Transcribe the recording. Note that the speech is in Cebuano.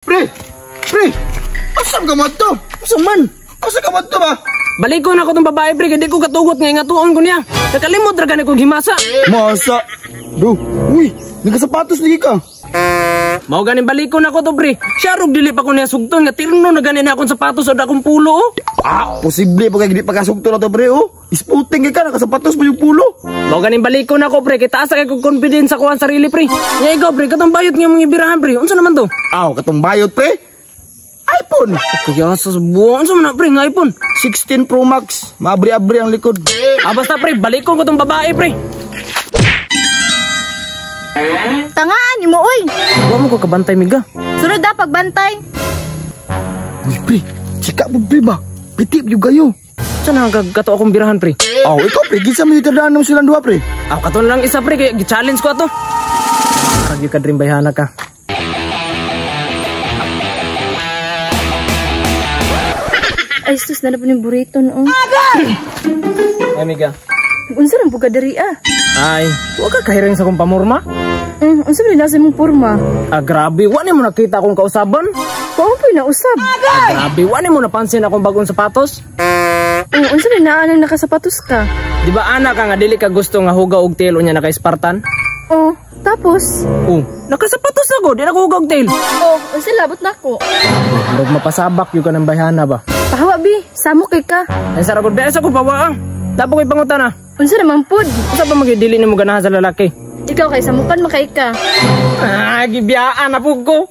Pre! Pre! Asa ka man to? Asa man? Asa ka man to ba? Balikon ako tong babae, pre, kay di ko katugot nga ingatuon ko niya. Nakalimot ra gani kog himasa. Masa! Bro, uy! Nagasapatos lagi ka! Mao ganing balikon ako to, pre. Siya rog dili pa ko niya sugton nga tirno na gani na akong sapatos o akong pulo. Oh. Ah, posible pa kay di pagkasugto na to, pre, oh. Isputing kay ka, nakasapatos mo yung pulo. Mao ganing balikon ako, pre, kay taas kay kog confidence sa kuan sarili, pre. Nya ikaw, pre, katong bayot nga mong ibirahan, pre. Unsa naman to? Aw, katong bayot, pre. iPhone. Kaya sa buwan, unsa man na, pre, nga iPhone? 16 Pro Max. Maabri-abri ang likod. Ah, basta, pre, balikon ko tong babae, pre. Tangaan nimo oy. Wa mo ko kabantay, miga. Sunod da pagbantay. Uy, pre. Chika po, pre ba? Piti, yung kayo. Saan na ang kato akong birahan, pre? Aw, ikaw, pre. Kinsa man yung mo silang duha, pre. Aw, kato na lang isa, pre, kay gi-challenge ko ato. Kagyo ka dream bayhana ka. Ay sus na na po ning burrito noon. Ay, miga. Unsa nang buga diri ah? Ay, wa ka kahiring sa akong pamurma? Unsa man nasa imong porma? Ah, grabe, wa ni mo nakita akong kausaban. Wa mo po'y nausab. Ah, grabe, wa ni mo napansin akong bagong sapatos. Unsa man naa nang nakasapatos ka? Di ba ana ka nga dili ka gusto nga hugaw og tail unya naka Spartan? Oh, tapos? Oh, nakasapatos na ko, di na ko hugaw og tail. Oh, unsa labot nako? Murag mapasabak yung ka ng bayhana ba? Pahawa bi, samo kay ka. Ay sarap ko, sa ko pawa ah. Dapo ko'y pangutana. Unsa naman pud? Unsa pa magidili nimo ganahan sa lalaki? Ikaw kay samukan makay ka. Ah, gibiyaan na pud ko.